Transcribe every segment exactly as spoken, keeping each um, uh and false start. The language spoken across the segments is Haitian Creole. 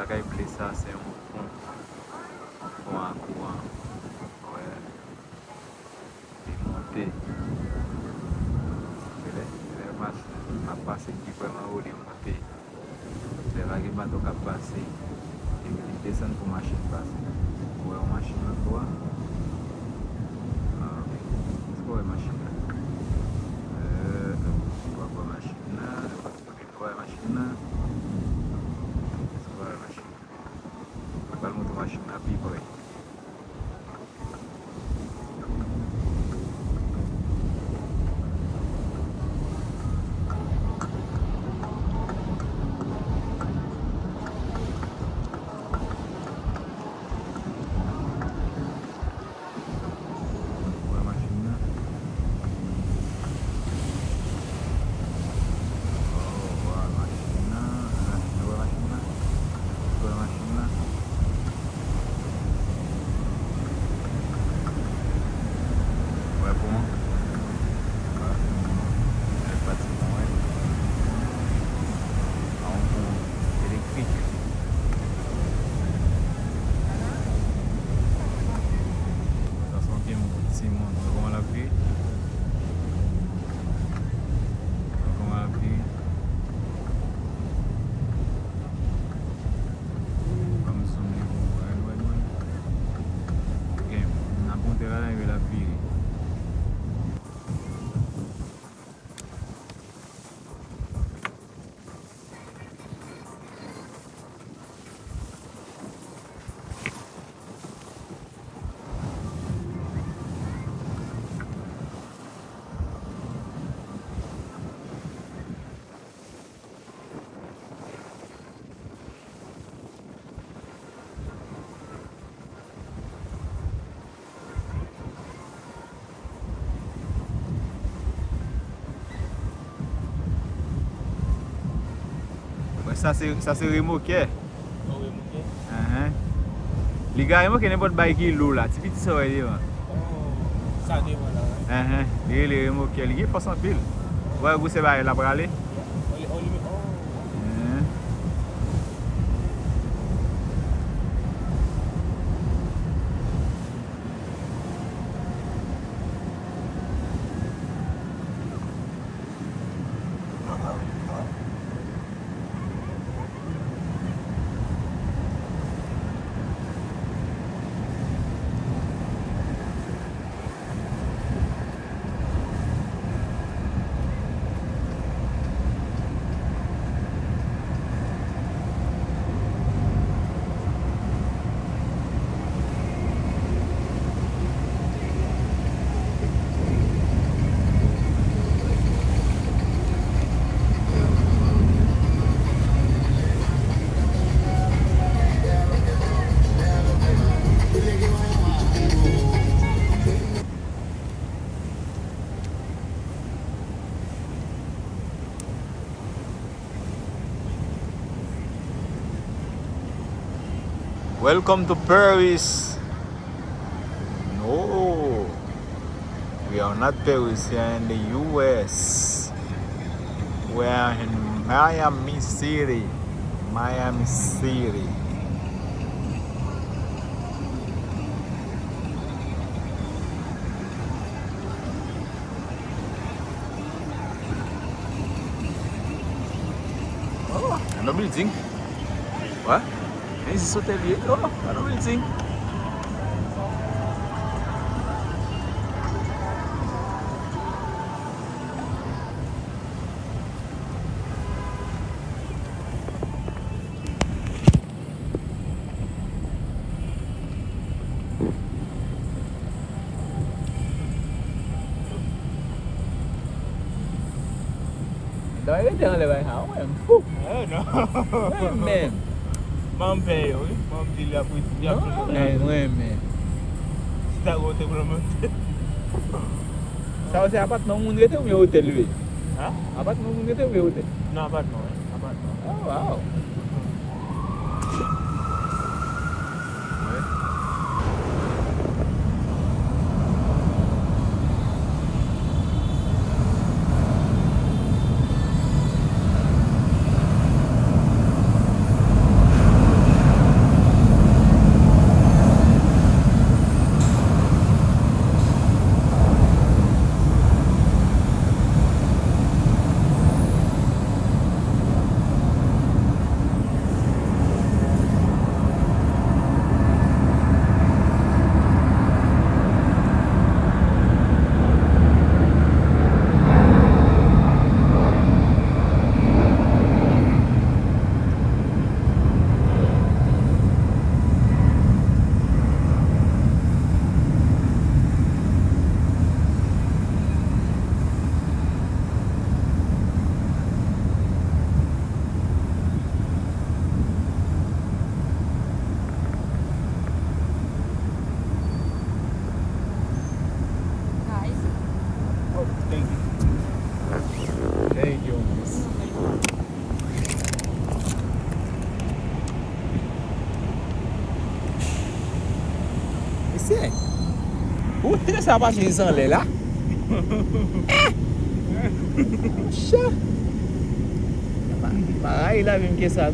Kay ble sa, se yon pon. Pon a kouran. Wè. Li monte. Lè, lè machin ap pase ki vrèman wo, li monte. Lè pa gen bato k ap pase, epi li desann pou machin pase. Ou wè yon machin nan tou a? Ah, èske w wè machin nan? Euh, non, ou pa wè machin nan. Ou wè machin nan? Èske w wè machin nan? Mwen pral montre machin nan pi pre. Wè machin nan. Oh, wè machin nan. Ah, wè machin nan. Wè machin nan. Wè pon. Wè. Wè pati pon, wè. A yon pon elektrik. Sa se yon pye timoun. Wè kòman l ap vire. Wè kòman l ap vire. Ban m zoom li pou w wè l, wè l, wè l. Ok, n ap monte la, epi l ap vire. Bon, sa se, sa se remokè. Yon remokè? Enhen. Li ka remòke nenpòt bagay ki lou la. Ti piti sa w wè devan. Oh, sa devan la, wi. Enhen. Li rele remokè. Li gen fòs anpil. Ou wè gwosè bagay la prale? Enhen. Welcome to Paris. No, we are not Paris. We are in the U S. We are in Miami City. Miami City. Oh, another building. What? This is hotel here. Oh, another building. Dayè, rete anlè bay sa, mwen menm fou. Eh, non. Mwen menm. Ban m fè yo, wi. Ban m di l ap ret, y ap Non, toujou mwen, mwen menm. Si ta gen yon tremblemanntè. Sa yo se apatman moun rete oubyen otèl yo ye? Hein? Apatman moun rete oubyen otèl? Non, apatman, wi. Apatman. Oh, wow. Thank you. Thank you, miss. Mesye, ou tande sa mache anlè la? Eh! Monchè! Ma, ma rayi lavi m ke sa.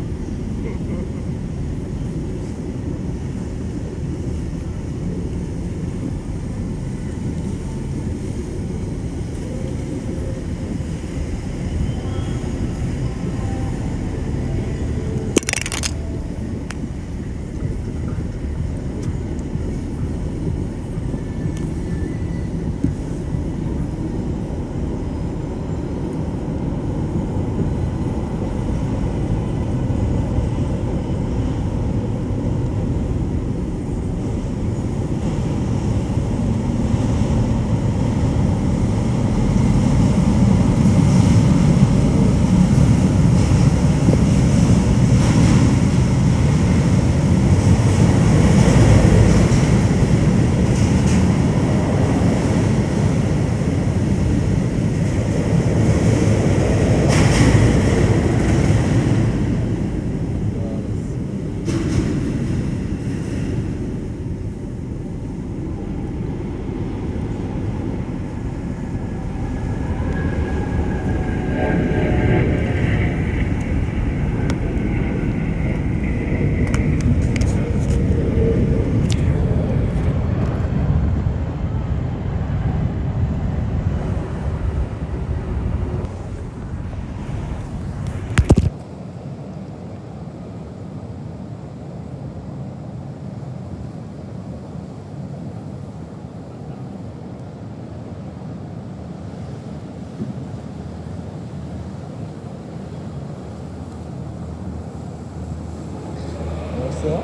Bonsoir.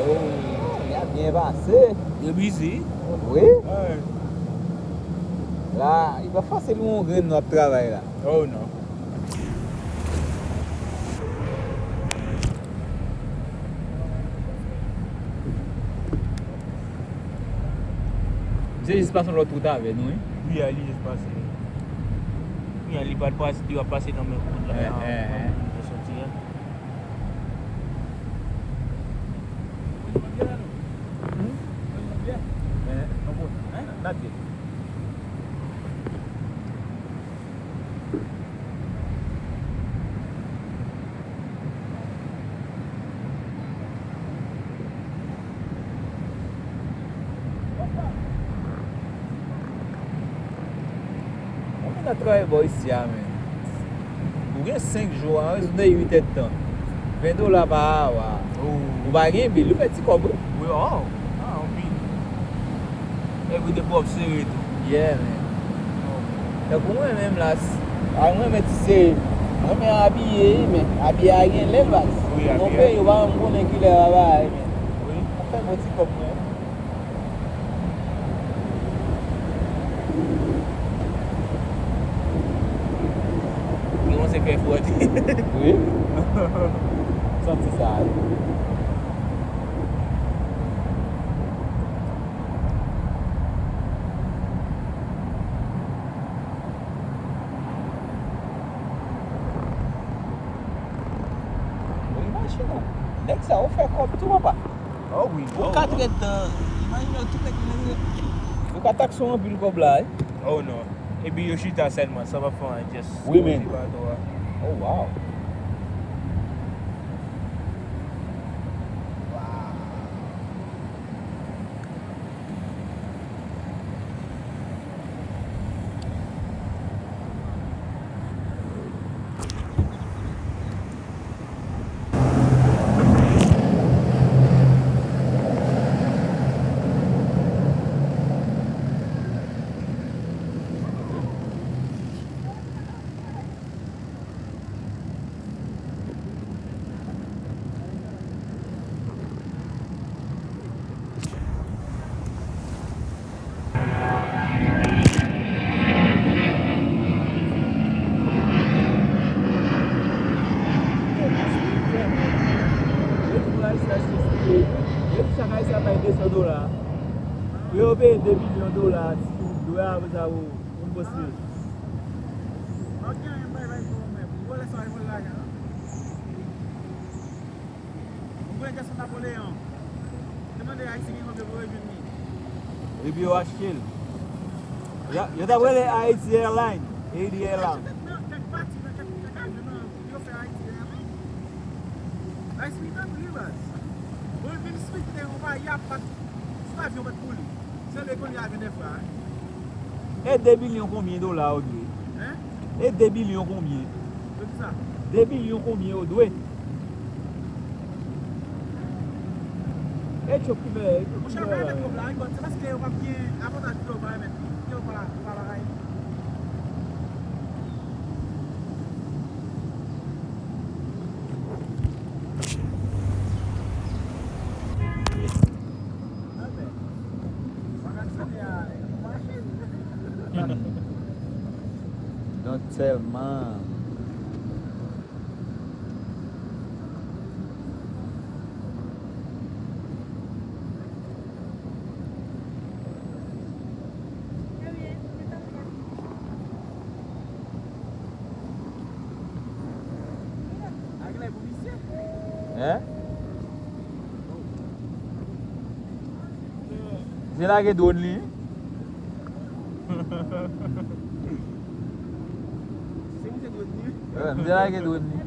Oh, li ap byen pase. Yo bizi. Wi. Wi. La, li pa fasil pou yon grenn nou ap travay la. Oh non. Misye jis pase yon lòt wout avè nou, wi. Wi, a, li jis pase. Wi, a, li pa t pase, li pa pase nan menm wout la. Eh, eh, eh. Nan soti a. Hmm? Eh, non, bon. Hein? N ap byen. Konbyen nan travay bò isi a, men? Ou gen senk jou, an rezon de uit èdtan. Ven dola pa awa. Oh. Ou pa gen bil, ou fè ti kòb, wi. Wi, oh. Ah, anpil. Epi de pwòp sere tou. Yeah, man. Tankou mwen menm la, s-, a, mwen renmen ti sere. Mwen renmen abiye, men abiye a gen lè l baz. Wi, abiye. Yon peyi, ou pa janm konnen kilè l ap bay, men. Wi. Ap fè bon ti kòb mwen. Li kòmanse fè frèt. Wi. Santi sa. Wi, imajine w. Nèg sa yo fè kòb tou, papa. Oh wi. Ou ka trèt nan, imajine w tou trèt nan. Ou ka takse w anpil kòb la, wi. Oh non. Epi yo chita sèlman, san pa fè anyen, just. Wi, men. Oh, wow. Wow. Yo di pou Ayisyen achte sou yo. Yo di chak Ayisyen ap bay de san dola. Pou yo peye de milyon dola, ti dwe apre sa pou, pou n poste. Ok, anyen bay bay pou ou menm. Vòlè sa, vòlè lajan. Ou konn Jackson Napoleon. Te mande Ayisyen gen konbyen pou yo jwenn li. Epi yo achte l. Yo, yo t ap rele Haiti Airline, Haiti Airline. Nan kèk pati, nan kèk, kèk avyon, nan, yo fè Haiti Airline. Bay Smith anpil, wi, baz. Bon, menm Smith te yon pa, y a pa t, tout avyon pa t pou li. Se lè kounye a vennèf la, wi. E de milyon konbyen dola ou dwe? Hein? E de milyon konbyen? Pou kisa? De milyon konbyen ou dwe? E Ethiopie, men, Ethiopie, monchè, pa remèt kòb la, wi, bon, se paske yo p ap gen avantaj pou yo pa remèt li. Yo pa, yo pa bagay. Don't tell mom. Hein? Misye lage dwòn li. Wi, misye lage dwòn li.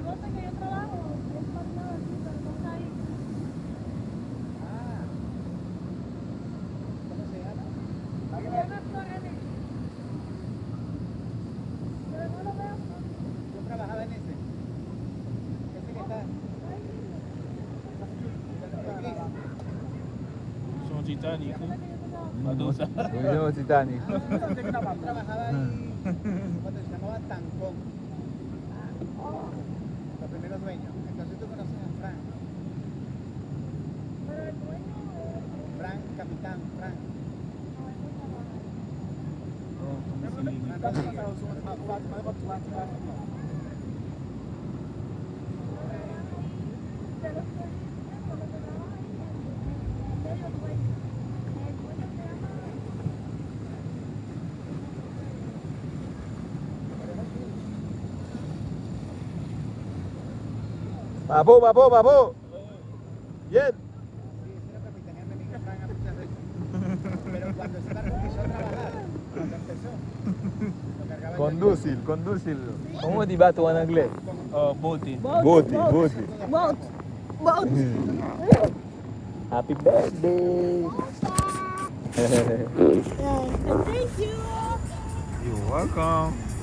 Se yon Titanic, wi. Bato sa. Wi, se yon Titanic. Trabajaba ahí cuando se llamaba Tancón. Los primeros dueños. Entonces tú conoces a Frank. Frank, capitán, Frank. Papo, papo, papo. Bien. Conducir, conducir. ¿Cómo di bato en inglés? Uh, bote. Bote, bote. Boat. Boat. Happy birthday. Thank you. You're welcome.